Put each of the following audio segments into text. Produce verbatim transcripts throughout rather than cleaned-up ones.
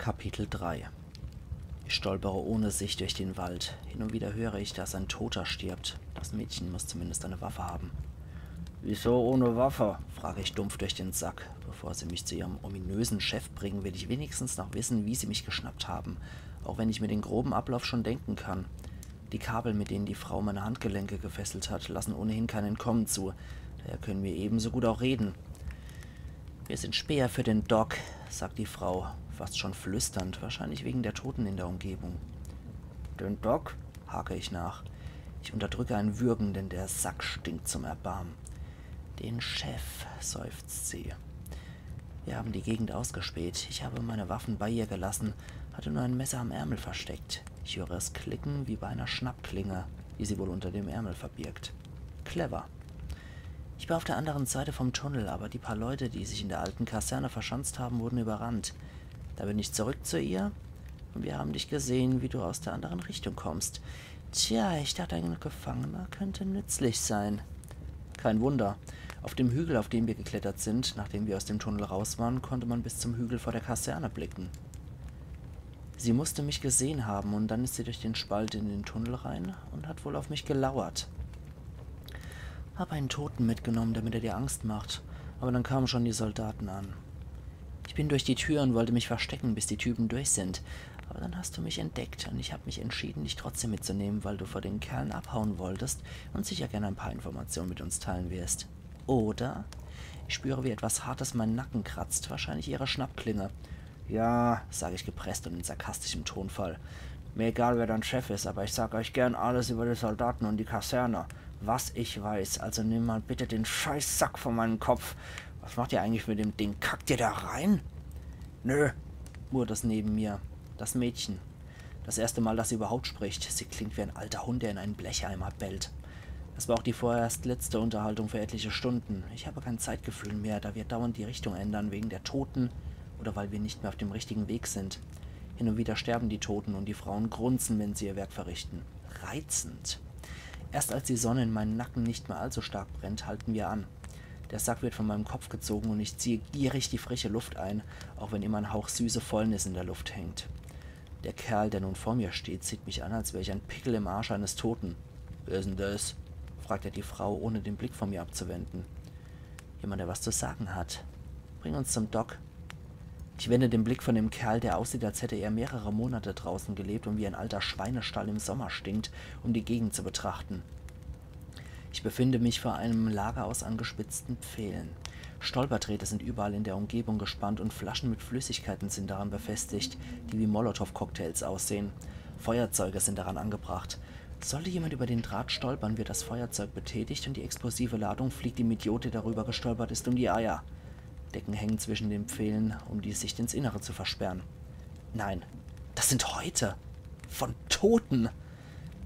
Kapitel drei. Ich stolpere ohne Sicht durch den Wald. Hin und wieder höre ich, dass ein Toter stirbt. Das Mädchen muss zumindest eine Waffe haben. „Wieso ohne Waffe?“, frage ich dumpf durch den Sack. Bevor sie mich zu ihrem ominösen Chef bringen, will ich wenigstens noch wissen, wie sie mich geschnappt haben. Auch wenn ich mir den groben Ablauf schon denken kann. Die Kabel, mit denen die Frau meine Handgelenke gefesselt hat, lassen ohnehin kein Entkommen zu. Daher können wir ebenso gut auch reden. „Wir sind Späher für den Doc“, sagt die Frau, fast schon flüsternd, wahrscheinlich wegen der Toten in der Umgebung. „Den Doc?“, hake ich nach. Ich unterdrücke ein Würgen, denn der Sack stinkt zum Erbarmen. „Den Chef“, seufzt sie. „Wir haben die Gegend ausgespäht. Ich habe meine Waffen bei ihr gelassen, hatte nur ein Messer am Ärmel versteckt. Ich höre es klicken wie bei einer Schnappklinge, die sie wohl unter dem Ärmel verbirgt. Clever. Ich war auf der anderen Seite vom Tunnel, aber die paar Leute, die sich in der alten Kaserne verschanzt haben, wurden überrannt. Da bin ich zurück zu ihr und wir haben dich gesehen, wie du aus der anderen Richtung kommst. Tja, ich dachte, ein Gefangener könnte nützlich sein.“ Kein Wunder. Auf dem Hügel, auf den wir geklettert sind, nachdem wir aus dem Tunnel raus waren, konnte man bis zum Hügel vor der Kaserne blicken. „Sie musste mich gesehen haben und dann ist sie durch den Spalt in den Tunnel rein und hat wohl auf mich gelauert. Hab einen Toten mitgenommen, damit er dir Angst macht. Aber dann kamen schon die Soldaten an. Ich bin durch die Tür und wollte mich verstecken, bis die Typen durch sind. Aber dann hast du mich entdeckt und ich habe mich entschieden, dich trotzdem mitzunehmen, weil du vor den Kerlen abhauen wolltest und sicher gerne ein paar Informationen mit uns teilen wirst. Oder ich spüre, wie etwas Hartes meinen Nacken kratzt, wahrscheinlich ihre Schnappklinge.“ „Ja“, sage ich gepresst und in sarkastischem Tonfall. „Mir egal, wer dein Chef ist, aber ich sag euch gern alles über die Soldaten und die Kaserne. Was ich weiß, also nimm mal bitte den Scheißsack von meinem Kopf. Was macht ihr eigentlich mit dem Ding? Kackt ihr da rein?“ „Nö“, murrt es neben mir. Das Mädchen. Das erste Mal, dass sie überhaupt spricht. Sie klingt wie ein alter Hund, der in einen Blecheimer bellt. Das war auch die vorerst letzte Unterhaltung für etliche Stunden. Ich habe kein Zeitgefühl mehr, da wir dauernd die Richtung ändern wegen der Toten oder weil wir nicht mehr auf dem richtigen Weg sind. Hin und wieder sterben die Toten und die Frauen grunzen, wenn sie ihr Werk verrichten. Reizend. Erst als die Sonne in meinen Nacken nicht mehr allzu stark brennt, halten wir an. Der Sack wird von meinem Kopf gezogen und ich ziehe gierig die frische Luft ein, auch wenn immer ein Hauch süße Fäulnis in der Luft hängt. Der Kerl, der nun vor mir steht, sieht mich an, als wäre ich ein Pickel im Arsch eines Toten. „Wer ist denn das?“, fragt er die Frau, ohne den Blick von mir abzuwenden. „Jemand, der was zu sagen hat. Bring uns zum Doc.“ Ich wende den Blick von dem Kerl, der aussieht, als hätte er mehrere Monate draußen gelebt und wie ein alter Schweinestall im Sommer stinkt, um die Gegend zu betrachten. Ich befinde mich vor einem Lager aus angespitzten Pfählen. Stolperträte sind überall in der Umgebung gespannt und Flaschen mit Flüssigkeiten sind daran befestigt, die wie Molotow-Cocktails aussehen. Feuerzeuge sind daran angebracht. Sollte jemand über den Draht stolpern, wird das Feuerzeug betätigt und die explosive Ladung fliegt dem Idiot, der darüber gestolpert ist, um die Eier. Decken hängen zwischen den Pfählen, um die Sicht ins Innere zu versperren. Nein, das sind Häute. Von Toten.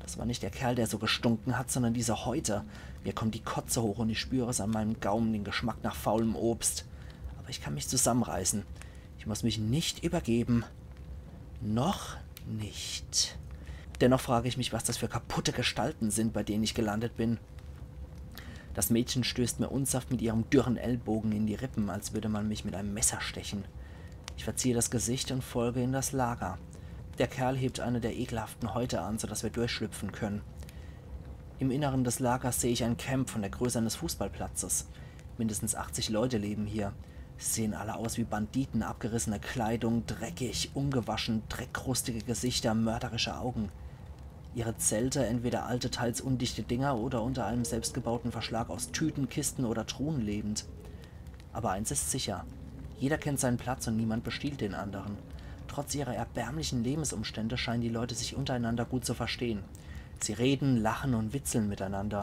Das war nicht der Kerl, der so gestunken hat, sondern diese Häute. Mir kommt die Kotze hoch und ich spüre es an meinem Gaumen, den Geschmack nach faulem Obst. Aber ich kann mich zusammenreißen. Ich muss mich nicht übergeben. Noch nicht. Dennoch frage ich mich, was das für kaputte Gestalten sind, bei denen ich gelandet bin. Das Mädchen stößt mir unsanft mit ihrem dürren Ellbogen in die Rippen, als würde man mich mit einem Messer stechen. Ich verziehe das Gesicht und folge in das Lager. Der Kerl hebt eine der ekelhaften Häute an, sodass wir durchschlüpfen können. Im Inneren des Lagers sehe ich ein Camp von der Größe eines Fußballplatzes. Mindestens achtzig Leute leben hier. Sie sehen alle aus wie Banditen, abgerissene Kleidung, dreckig, ungewaschen, dreckkrustige Gesichter, mörderische Augen. Ihre Zelte, entweder alte, teils undichte Dinger oder unter einem selbstgebauten Verschlag aus Tüten, Kisten oder Truhen lebend. Aber eins ist sicher. Jeder kennt seinen Platz und niemand bestiehlt den anderen. Trotz ihrer erbärmlichen Lebensumstände scheinen die Leute sich untereinander gut zu verstehen. Sie reden, lachen und witzeln miteinander.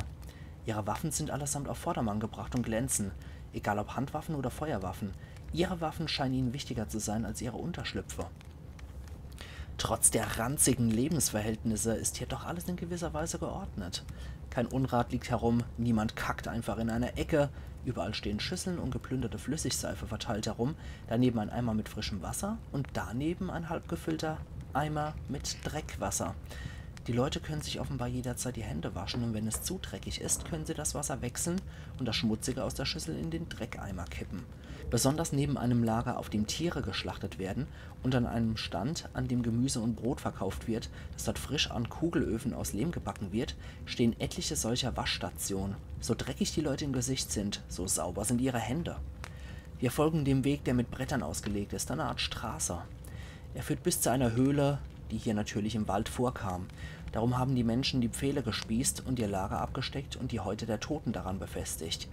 Ihre Waffen sind allesamt auf Vordermann gebracht und glänzen, egal ob Handwaffen oder Feuerwaffen. Ihre Waffen scheinen ihnen wichtiger zu sein als ihre Unterschlüpfe. Trotz der ranzigen Lebensverhältnisse ist hier doch alles in gewisser Weise geordnet. Kein Unrat liegt herum, niemand kackt einfach in einer Ecke. Überall stehen Schüsseln und geplünderte Flüssigseife verteilt herum, daneben ein Eimer mit frischem Wasser und daneben ein halb gefüllter Eimer mit Dreckwasser. Die Leute können sich offenbar jederzeit die Hände waschen und wenn es zu dreckig ist, können sie das Wasser wechseln und das Schmutzige aus der Schüssel in den Dreckeimer kippen. Besonders neben einem Lager, auf dem Tiere geschlachtet werden, und an einem Stand, an dem Gemüse und Brot verkauft wird, das dort frisch an Kugelöfen aus Lehm gebacken wird, stehen etliche solcher Waschstationen. So dreckig die Leute im Gesicht sind, so sauber sind ihre Hände. Wir folgen dem Weg, der mit Brettern ausgelegt ist, einer Art Straße. Er führt bis zu einer Höhle, die hier natürlich im Wald vorkam. Darum haben die Menschen die Pfähle gespießt und ihr Lager abgesteckt und die Häute der Toten daran befestigt.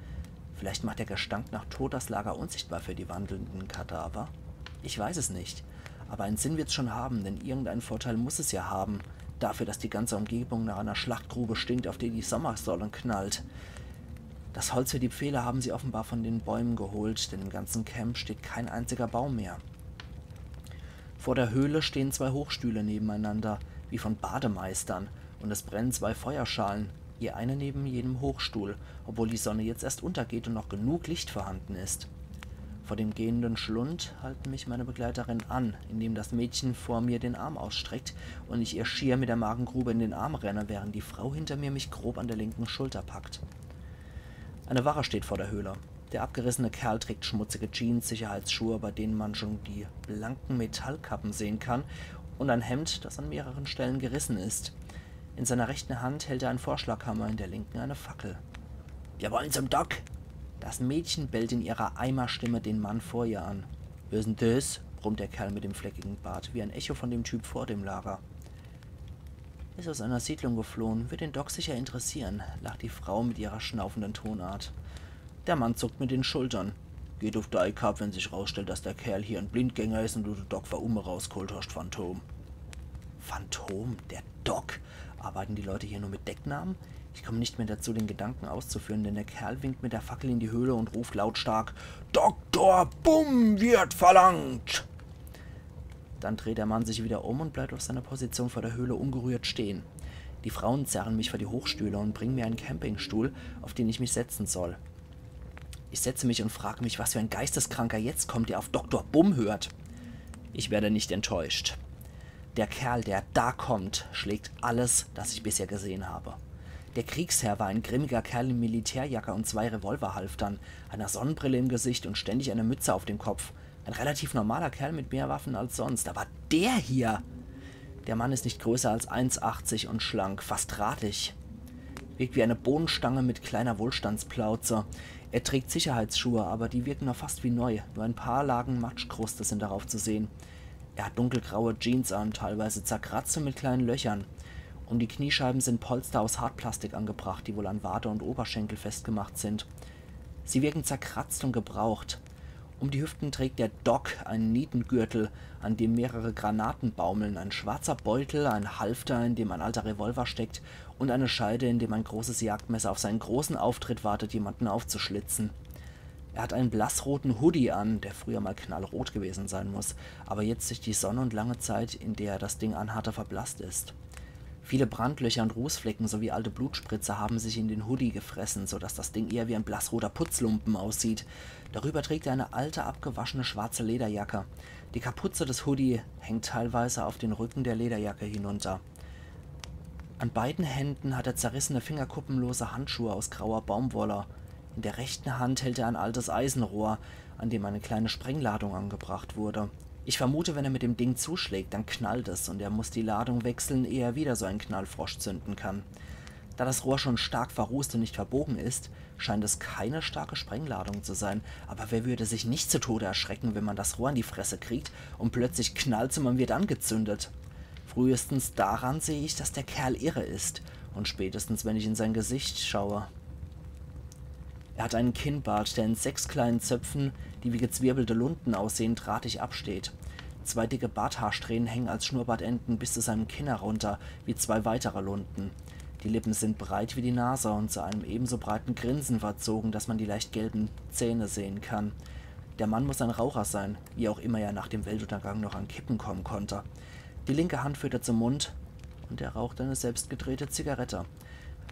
Vielleicht macht der Gestank nach Tod das Lager unsichtbar für die wandelnden Kadaver? Ich weiß es nicht. Aber einen Sinn wird's schon haben, denn irgendeinen Vorteil muss es ja haben, dafür, dass die ganze Umgebung nach einer Schlachtgrube stinkt, auf der die Sommersäule knallt. Das Holz für die Pfähle haben sie offenbar von den Bäumen geholt, denn im ganzen Camp steht kein einziger Baum mehr. Vor der Höhle stehen zwei Hochstühle nebeneinander, wie von Bademeistern, und es brennen zwei Feuerschalen, je eine neben jedem Hochstuhl, obwohl die Sonne jetzt erst untergeht und noch genug Licht vorhanden ist. Vor dem gehenden Schlund halten mich meine Begleiterin an, indem das Mädchen vor mir den Arm ausstreckt und ich ihr schier mit der Magengrube in den Arm renne, während die Frau hinter mir mich grob an der linken Schulter packt. Eine Wache steht vor der Höhle. Der abgerissene Kerl trägt schmutzige Jeans, Sicherheitsschuhe, bei denen man schon die blanken Metallkappen sehen kann, und ein Hemd, das an mehreren Stellen gerissen ist. In seiner rechten Hand hält er einen Vorschlaghammer, in der linken eine Fackel. „Wir wollen zum Doc!“ Das Mädchen bellt in ihrer Eimerstimme den Mann vor ihr an. „Wer is denn des?“, brummt der Kerl mit dem fleckigen Bart, wie ein Echo von dem Typ vor dem Lager. „Ist aus einer Siedlung geflohen, wird den Doc sicher interessieren“, lacht die Frau mit ihrer schnaufenden Tonart. Der Mann zuckt mit den Schultern. „Geht uff dei Kapp, wenn sich rausstellt, dass der Kerl hier en Blindgänger is und du de Doc fer umme rausgeholt hast, Phantom.“ Phantom? Der Doc? Arbeiten die Leute hier nur mit Decknamen? Ich komme nicht mehr dazu, den Gedanken auszuführen, denn der Kerl winkt mit der Fackel in die Höhle und ruft lautstark: „Doktor Bumm wird verlangt!“ Dann dreht der Mann sich wieder um und bleibt auf seiner Position vor der Höhle ungerührt stehen. Die Frauen zerren mich vor die Hochstühle und bringen mir einen Campingstuhl, auf den ich mich setzen soll. Ich setze mich und frage mich, was für ein Geisteskranker jetzt kommt, der auf Doktor Bumm hört. Ich werde nicht enttäuscht. Der Kerl, der da kommt, schlägt alles, das ich bisher gesehen habe. Der Kriegsherr war ein grimmiger Kerl in Militärjacke und zwei Revolverhalftern, einer Sonnenbrille im Gesicht und ständig eine Mütze auf dem Kopf. Ein relativ normaler Kerl mit mehr Waffen als sonst, aber der hier! Der Mann ist nicht größer als eins achtzig und schlank, fast drahtig. Wirkt wie eine Bohnenstange mit kleiner Wohlstandsplauze. Er trägt Sicherheitsschuhe, aber die wirken noch fast wie neu. Nur ein paar Lagen Matschkruste sind darauf zu sehen. Er hat dunkelgraue Jeans an, teilweise zerkratzt und mit kleinen Löchern. Um die Kniescheiben sind Polster aus Hartplastik angebracht, die wohl an Wade und Oberschenkel festgemacht sind. Sie wirken zerkratzt und gebraucht. Um die Hüften trägt der Doc einen Nietengürtel, an dem mehrere Granaten baumeln, ein schwarzer Beutel, ein Halfter, in dem ein alter Revolver steckt, und eine Scheide, in dem ein großes Jagdmesser auf seinen großen Auftritt wartet, jemanden aufzuschlitzen. Er hat einen blassroten Hoodie an, der früher mal knallrot gewesen sein muss, aber jetzt durch die Sonne und lange Zeit, in der er das Ding anhatte, verblasst ist. Viele Brandlöcher und Rußflecken sowie alte Blutspritzer haben sich in den Hoodie gefressen, sodass das Ding eher wie ein blassroter Putzlumpen aussieht. Darüber trägt er eine alte, abgewaschene schwarze Lederjacke. Die Kapuze des Hoodie hängt teilweise auf den Rücken der Lederjacke hinunter. An beiden Händen hat er zerrissene, fingerkuppenlose Handschuhe aus grauer Baumwolle. In der rechten Hand hält er ein altes Eisenrohr, an dem eine kleine Sprengladung angebracht wurde. Ich vermute, wenn er mit dem Ding zuschlägt, dann knallt es und er muss die Ladung wechseln, ehe er wieder so einen Knallfrosch zünden kann. Da das Rohr schon stark verrußt und nicht verbogen ist, scheint es keine starke Sprengladung zu sein. Aber wer würde sich nicht zu Tode erschrecken, wenn man das Rohr in die Fresse kriegt und plötzlich knallt's und man wird angezündet? Frühestens daran sehe ich, dass der Kerl irre ist. Und spätestens, wenn ich in sein Gesicht schaue. Er hat einen Kinnbart, der in sechs kleinen Zöpfen, die wie gezwirbelte Lunden aussehen, drahtig absteht. Zwei dicke Barthaarsträhnen hängen als Schnurrbartenden bis zu seinem Kinn herunter, wie zwei weitere Lunden. Die Lippen sind breit wie die Nase und zu einem ebenso breiten Grinsen verzogen, dass man die leicht gelben Zähne sehen kann. Der Mann muss ein Raucher sein, wie auch immer er nach dem Weltuntergang noch an Kippen kommen konnte. Die linke Hand führt er zum Mund und er raucht eine selbstgedrehte Zigarette.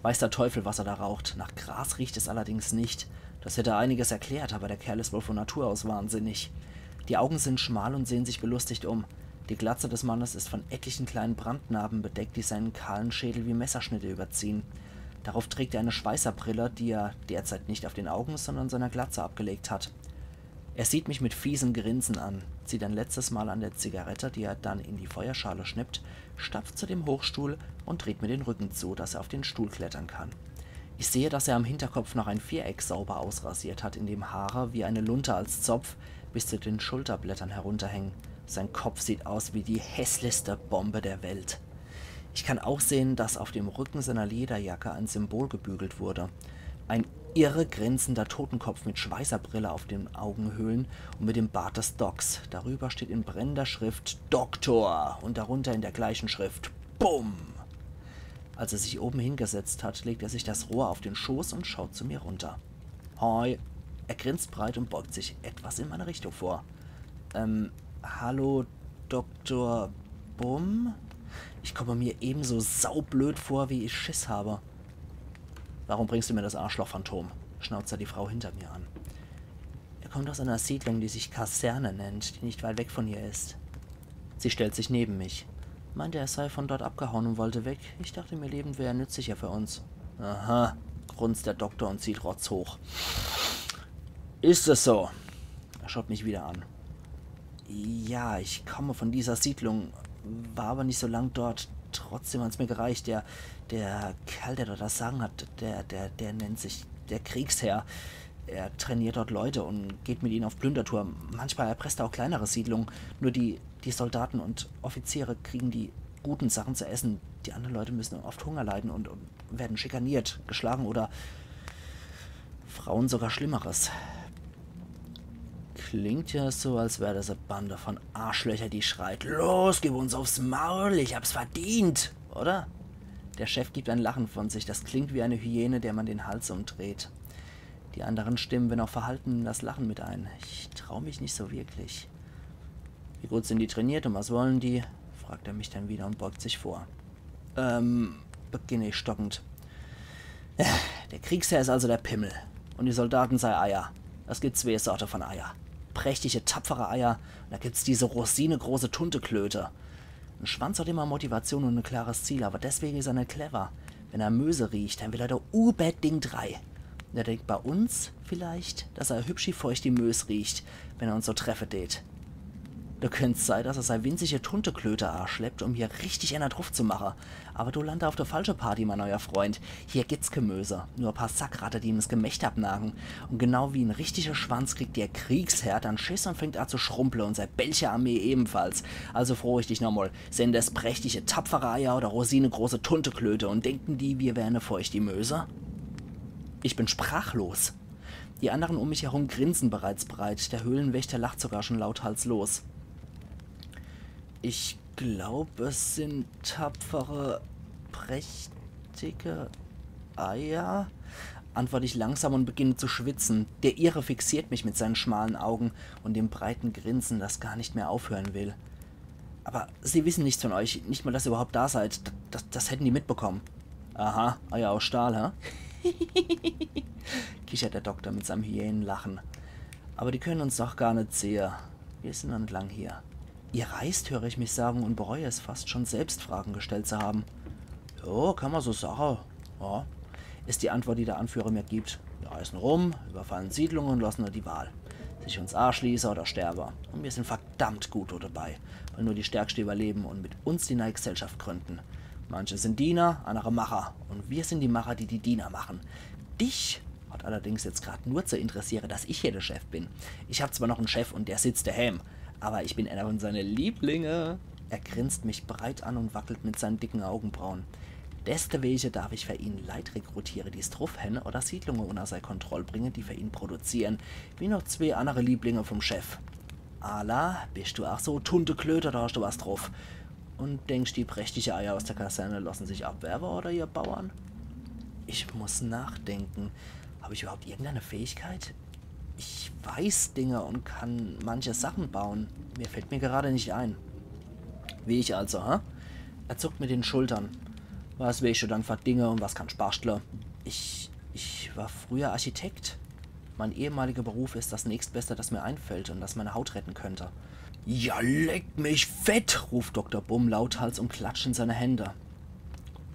Weiß der Teufel, was er da raucht. Nach Gras riecht es allerdings nicht. Das hätte einiges erklärt, aber der Kerl ist wohl von Natur aus wahnsinnig. Die Augen sind schmal und sehen sich belustigt um. Die Glatze des Mannes ist von etlichen kleinen Brandnarben bedeckt, die seinen kahlen Schädel wie Messerschnitte überziehen. Darauf trägt er eine Schweißerbrille, die er derzeit nicht auf den Augen, sondern seiner Glatze abgelegt hat. Er sieht mich mit fiesem Grinsen an, zieht ein letztes Mal an der Zigarette, die er dann in die Feuerschale schnippt, stapft zu dem Hochstuhl und dreht mir den Rücken zu, dass er auf den Stuhl klettern kann. Ich sehe, dass er am Hinterkopf noch ein Viereck sauber ausrasiert hat, in dem Haare wie eine Lunte als Zopf bis zu den Schulterblättern herunterhängen. Sein Kopf sieht aus wie die hässlichste Bombe der Welt. Ich kann auch sehen, dass auf dem Rücken seiner Lederjacke ein Symbol gebügelt wurde. Ein irre grinsender Totenkopf mit Schweißerbrille auf den Augenhöhlen und mit dem Bart des Docs. Darüber steht in brennender Schrift „Doktor“ und darunter in der gleichen Schrift „Bumm“. Als er sich oben hingesetzt hat, legt er sich das Rohr auf den Schoß und schaut zu mir runter. „Hoi.“ Er grinst breit und beugt sich etwas in meine Richtung vor. „Ähm, hallo, Doktor Bumm?“ Ich komme mir ebenso saublöd vor, wie ich Schiss habe. „Warum bringst du mir das Arschloch-Phantom?“, schnauzt er die Frau hinter mir an. „Er kommt aus einer Siedlung, die sich Kaserne nennt, die nicht weit weg von hier ist.“ Sie stellt sich neben mich. „Meinte, er sei von dort abgehauen und wollte weg. Ich dachte mir, lebend wäre er nützlicher für uns.“ „Aha“, grunzt der Doktor und zieht rotzhoch. „Ist es so?“ Er schaut mich wieder an. „Ja, ich komme von dieser Siedlung, war aber nicht so lang dort. Trotzdem hat's mir gereicht. Der, der Kerl, der dort das Sagen hat, der, der, der nennt sich der Kriegsherr. Er trainiert dort Leute und geht mit ihnen auf Plündertour. Manchmal erpresst er auch kleinere Siedlungen. Nur die, die Soldaten und Offiziere kriegen die guten Sachen zu essen. Die anderen Leute müssen oft Hunger leiden und, und werden schikaniert, geschlagen oder Frauen sogar Schlimmeres.“ Klingt ja so, als wär das e Bande von Arschlöcher, die schreit: „Los, gib uns aufs Maul, ich hab's verdient“, oder? Der Chef gibt ein Lachen von sich. Das klingt wie eine Hyäne, der man den Hals umdreht. Die anderen stimmen, wenn auch verhalten, in das Lachen mit ein. Ich trau mich nicht so wirklich. „Wie gut sind die trainiert und was wollen die?“, fragt er mich dann wieder und beugt sich vor. „Ähm“, beginne ich stockend. „Der Kriegsherr ist also der Pimmel. Und die Soldaten sei Eier. Es gibt zwee Sorte von Eier. Prächtige, tapfere Eier. Und da gibt's diese rosinegroße Tunteklöte. En Schwanz hat immer Motivation und e klares Ziel, aber deswegen is er net clever. Wenn er Möse riecht, dann will er do unbedingt rei. Und er denkt bei uns vielleicht, dass er hübsch feuchti Mös riecht, wenn er uns so treffe tät. Do könnt's sei, dass er sei winzige Tunteklöte aschleppt, um hier richtig einer druff zu mache. Aber do landt er auf der falsche Party, mein neuer Freund. Hier gibt's kee Möse, nur e paar Sackratte, die ihm 's Gemächt abnagen. Und genau wie en richtiger Schwanz kriegt der Kriegsherr dann Schiss und fängt an zu schrumpele und sei Belcher-Armee ebenfalls. Also froh ich dich nochmal, sind das prächtige, tapfere Eier oder rosinegroße Tunteklöte und denken die, wir wären e feuchti Möse?“ Ich bin sprachlos. Die anderen um mich herum grinsen bereits breit. Der Höhlenwächter lacht sogar schon lauthals los. „Ich glaub, es sind tapfere, prächtige Eier“, antworte ich langsam und beginne zu schwitzen. Der ihre fixiert mich mit seinen schmalen Augen und dem breiten Grinsen, das gar nicht mehr aufhören will. „Aber sie wissen nichts von euch, nicht mal, dass ihr überhaupt da seid. D-, das, das hätten die mitbekommen.“ „Aha, Eier aus Stahl, hä?“, kichert der Doktor mit seinem Hyänenlachen. „Aber die können uns doch gar net sehe. Wir sind noch net lang hier.“ „Ihr reist“, höre ich mich sagen und bereue es fast schon, selbst Fragen gestellt zu haben. „Ja, kann man so sagen. Ja“, ist die Antwort, die der Anführer mir gibt. „Wir reisen rum, überfallen Siedlungen und lassen nur die Wahl. Sich uns anschließe oder sterbe. Und wir sind verdammt gut dabei, weil nur die Stärkste überleben und mit uns die neue Gesellschaft gründen. Manche sind Diener, andere Macher. Und wir sind die Macher, die die Diener machen. Dich hat allerdings jetzt grad nur zu interessiere, dass ich hier der Chef bin. Ich hab zwar noch en Chef und der sitzt daheim, aber ich bin einer von seine Lieblinge.“ Er grinst mich breit an und wackelt mit seinen dicken Augenbrauen. „Deswege darf ich für ihn Leit rekrutiere, die's druff hänn, oder Siedlunge unter sei Kontroll bringe, die für ihn produzieren, wie noch zwee andere Lieblinge vom Chef.“ „Ala, bist du auch so Tunteklöte, da hast du was druff. Und denkst, die prächtige Eier aus der Kaserne lassen sich abwerbe, oder, ihr Bauern?“ Ich muss nachdenken. Hab ich überhaupt irgendeine Fähigkeit? Ich weiß Dinge und kann manche Sachen bauen. Mehr fällt mir gerade nicht ein. „Wie ich also, hä?“ Er zuckt mit den Schultern. „Was weescht du dann für Dinge und was kannst bastle?“ „Ich, ich war früher Architekt. Mein ehemaliger Beruf ist das nächstbeste, das mir einfällt und das meine Haut retten könnte.“ „Ja, leck mich fett“, ruft Doktor Bumm lauthals und klatscht in seine Hände.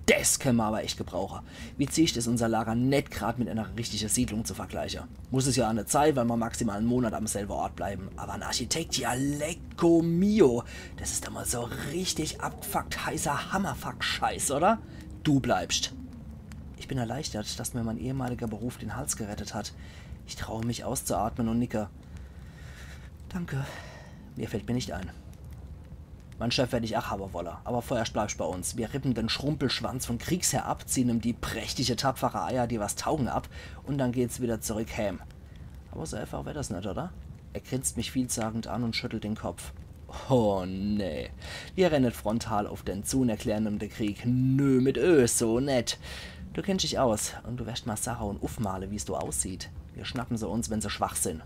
Des kenne mer awwer echt gebrauche. Wie siehscht, is unser Lager net grad mit ener richtige Siedlung zu vergleiche. Muss es jo aa net sei, weil mer maximal en Monat am selwe Ort bleiwe. Awwer en Architekt, ja lecko mio. Des is doch mol so richtig abgefuckt heißer Hammerfuck-Scheiß, oder? Du bleibscht. Ich bin erleichtert, dass mir mein ehemaliger Beruf den Hals gerettet hat. Ich traue mich auszuatmen und nicke. Danke. Mehr fällt mir nicht ein. Mein Chef werd dich aa hawwe wolle, awwer vorher bleibscht bei uns. Mir rippe den Schrumpelschwanz vom Kriegsherr ab, ziehe em die prächtige, tapfere Eier, die was tauge, ab und dann geht's wieder zurück heem. Awwer so eifach werd des net, oder? Er grinst mich vielsagend an und schüttelt den Kopf. Oh nee. Mir renne frontal uff den zu und erkläre em de Krieg. Nö, mit Ö, so net. Du kennscht dich aus und du werscht mol sache und uffmale, wie's do aussieht. Mir schnappe se uns, wenn se schwach sin.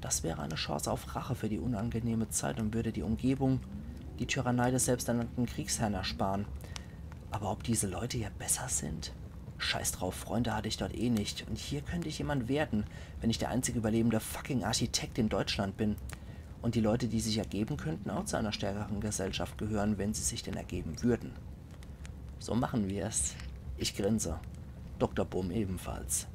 Das wäre eine Chance auf Rache für die unangenehme Zeit und würde die Umgebung, die Tyrannei des selbsternannten Kriegsherrn ersparen. Aber ob diese Leute hier besser sind? Scheiß drauf, Freunde hatte ich dort eh nicht. Und hier könnte ich jemand werden, wenn ich der einzige überlebende fucking Architekt in Deutschland bin. Und die Leute, die sich ergeben, könnten auch zu einer stärkeren Gesellschaft gehören, wenn sie sich denn ergeben würden. So machen wir es. Ich grinse. Doktor Bohm ebenfalls.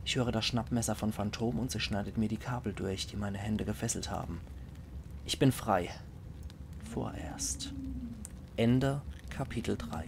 Ich höre das Schnappmesser von Phantom und sie schneidet mir die Kabel durch, die meine Hände gefesselt haben. Ich bin frei. Vorerst. Ende Kapitel drei.